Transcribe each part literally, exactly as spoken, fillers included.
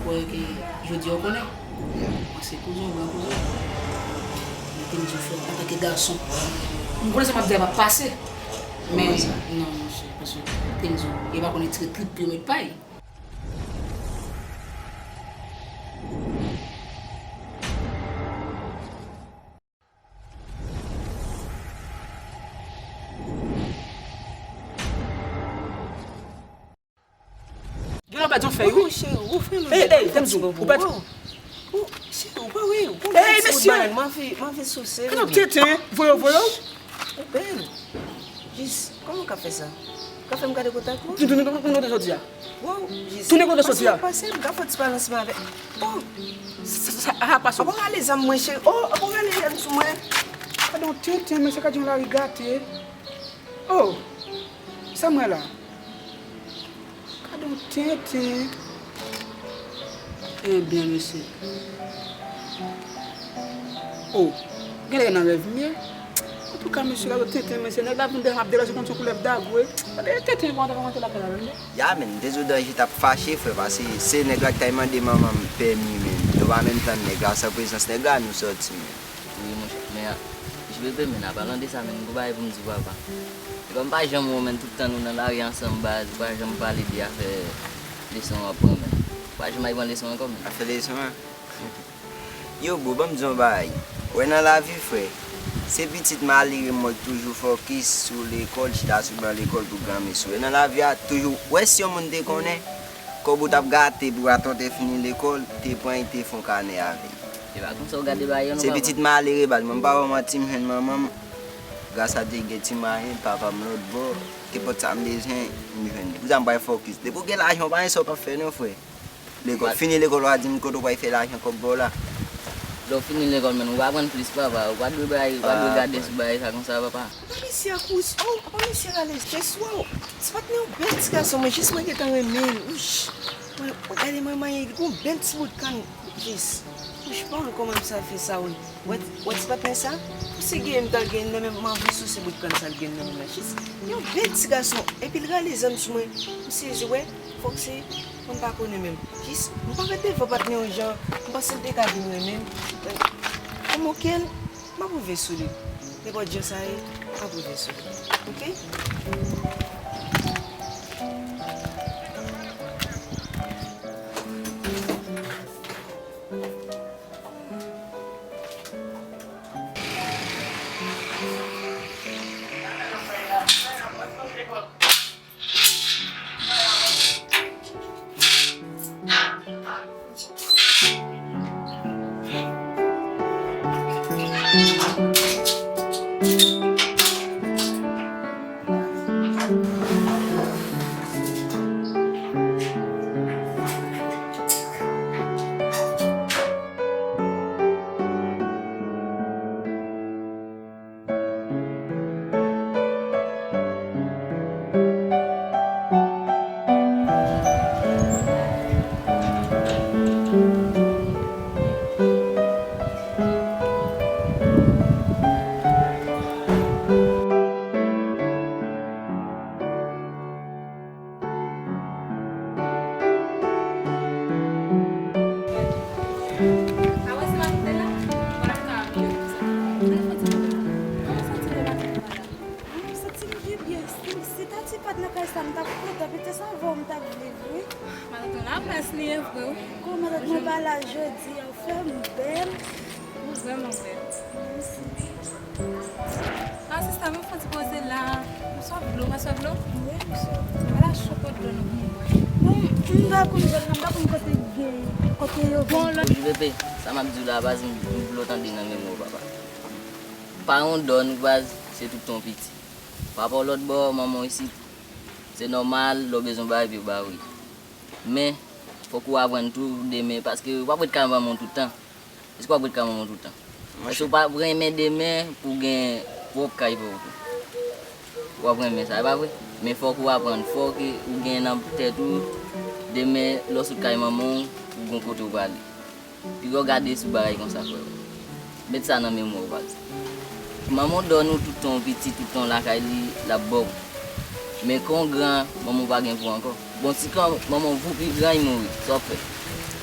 Wè ke jodi a w konnen. Mwen se kouzen w, gran kouzen w. Mwen te di w frè, antanke gason. M konnen sa m ap di a p ap pase. Men, non, monchè, paske te m di w, e pa konnen tire trip pou yo met pay. Gen lòt bagay w fè, wi. Cheri, ou vrèman bèl. Ey, ey, tèm sou, ou pèdi. Cheri, ou pa wè, ou bèl ti bout bagay. Mwen anvi, mwen anvi souse. Kòman tenten, voye, voye. Ou bèl. Jis, kòman w ka fè sa? Ou ka fè m gade kontak ou? Tounen kote w soti a. Wow, jis. Tounen kote w soti a. Pase, pase, m ka fè ti pale ansanm avè. Oh. Sa, sa, sa, ah, pase. Apa w rale zam mwen, cheri? Oh, apa w rale zam sou mwen? Gade yon tenten, men se gade yon lari gate. Oh, sa m wè la? Gade yon tenten. Ebyen, mesye. Oh, genlè nan rèv m ye. Antouka, mesye, gade yon tenten, mesye. Nèg la vin dèyè m ap deranje konn se yon koulèv dagwe. Gade tenten, kòman ta ka rantre lakay la menm. Ya, men, dezodan jis t ap fache, frè, paske se nèg la ki t al mande manman m pèmi, men. Nou pa menm tann nèg la, san prezans nèg la, nou sòti, men. Wi, monchè, men, J P P, men, an palan de sa, men, m gon bagay pou m di w, papa. Epa m pa janm wè w, men, tout tan nou nan lari ansanm, baz, ou pa janm pale de afè leson w ap pran, men. Ou pa janm al pran leson ankò, men. Afè leson an? Yo, bro, ban m di w yon bagay. Wè, nan lavi, frè, se pitit malere mwen ki toujou fokis sou lekòl, chita sou ban lekòl pou granmesi. Wè, nan lavi a, toujou, wè, si yon moun te konnen, kòb ou t ap gate pou atò te fini lekòl, te pran, te fè yon kanè avè l. E pa konsa w gade bagay yo, non, papa. Se pitit malere, baz. Mwen, m pa ba w manti, m jwenn manman m. Gras a Dye, gen ti mwayen, papa m lòt bò. Kenpòt sa m bezwen, m jwenn li. Pou sa, m pral fokis. Depi w gen lajan, w pa gen sa w p ap fè, non, frè. Lekòl, fini lekòl, w a di m kote w pral fè lajan kòb ba w la. Lè w fini lekòl, menn, ou pa aprann plis, papa. Ou pa dwe bay, ou pa dwe gade sou bagay sa konsa, papa. Apa mesye a kouri, oh, apa mesye a rale je sou ou. Ti patnè, yon bèl ti gason, mwen jis mwen gentan renmen l. Wouch. Mwen, gade mwen manyen, li gon bèl ti bout kann. Jis. Wouch, pa wè kòman sa fè sa, wi. Wè, wè ti patnè sa? Pou se genyen m t al genyen nan men m, m anvi souse bout kann sa l genyen nan men m nan. Jis. Yon bèl ti gason. Epi l rale zam sou mwen. M sezi, wè. Fòk se, mwen pa konnen menm. Jis, mwen pa ret devan patnè yon jan, mwen panse l te ka vin renmen m. Mwen moke l, m ap rive sou li. Nenpòt jan sa ye, m ap rive sou li. Oke? Mwen santi m byen, byen. Si, si ta ti pat nan kay sa, m t ap kontan. Petèt se avè w m t ap viv, wi. Matant, yon lapès li ye vre, wi. Kòman matant mwen pa la jodi a, ou fè m bèl. Ou vrèman bèl. Mèsi. Ah, sista, m ap fè ti poze la. Ou swaf dlo, ou pa swaf dlo? Wi, m swaf. Ala cho pot dlo nou pou m bwè. Bon, m pa konn zòn nan, m pa konn kote gen, kote yo gen. Bon, lòt J P P, sa m ap di w la, baz, m, m vle w tande nan memwa w, papa. Pa yon dò nou, baz, se tout tan w piti. Pa rapò lòt bò, manman w isit, se nòmal, lè w bezwen bagay, pou yo ba w li. Men, fòk ou aprann tou demen, paske w p ap ret kay manman w tout tan. Èske w ap ret kay manman w tout tan? Èske w p ap renmen demen pou w gen pwòp kay pa w tou? W ap renmen sa, e pa vre? Men fòk ou aprann, fòk ou gen nan tèt ou, demen, lè w sot kay manman w, ou gon kote w prale. Piga w gade sou bagay konsa, frè. Met sa nan memwa w, baz. Manman w dò nou tout tan w piti, tout tan w lakay li, l ap ba w. Men kan w gran, manman w pa gen pou w ankò. Bon, si kan manman w vou pi gran, li mouri, sa w ap fè?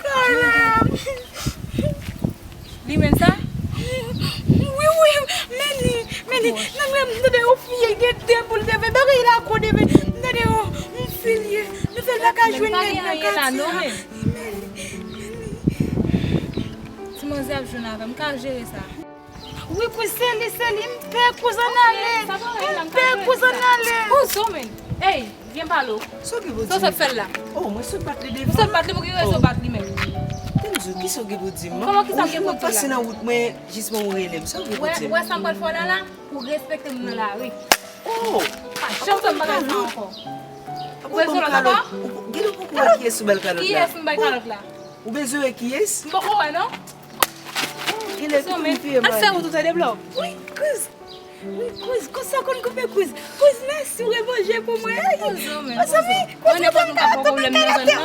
Carla. Li menm sa? Wi, wi, men li, men li. Nan men m tande yon fi gen de boul de ven. Bagay la ko de ven. M tande yon, yon fi li ye. Nou fè l pa ka jwenn nèg nan katye a. Men li, men li. Ti manzè ap jwenn avè m. M ka jere sa. Wi, kouz, se li, se li. M pè kouz ann ale. M pè kouz ann ale. Kouz ou menm. Ey, vyen pale w. Sa w gen pou di m? Sa w sot fè l la? Oh, mwen sot bat li devan. Ou sot bat li, pou ki rezon w bat li menm? Tande, kisa w gen pou di m? Kòman kisa m gen pou di w la? Ou pase nan wout mwen, jisman ou rele m. Sa w gen pou di m? Ou wè sa m pral fè w la la? Ou respekte moun nan lari. Oh! Pa janm fè m bagay sa ankò. Ou bezwen lòt ankò? Ou gen lè ou poko wè kiyès ou bay kalòt la? Kiyès m bay kalòt la? Ou bezwen wè kiyès? M poko wè non. Ou gen lè ou vin fè mal. Al fè wout ou tande blòf. Wi, kouz. Wi, kouz, kouz sa konn koupe kouz. Kouz, mèsi ou reponn je pou mwen. Mezanmi, kouz, mwen ka pran pwoblèm nan zòn nan.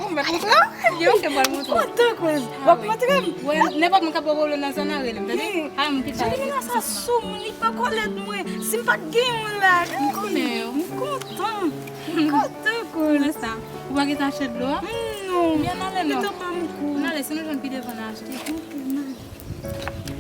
Ou mèt montre m? Gen yon ke m pral montre w. Kontan, kouz. W ap montre m? Wè, nenpòt moun k ap pran pwoblèm nan zòn nan, rele m, tande? Al, m kite. Janina sa sou moun, li pa kòlèt mwen. Si m pa t gen yon la, m konnen yo. M kontan. M kontan, kouz. Mwen sa. Ou pa gen tan achte dlo a? Non. Byen ale non. Li tou ban m kou. N ale, si nou jwenn pi devan, n a achte. Ok, n ale.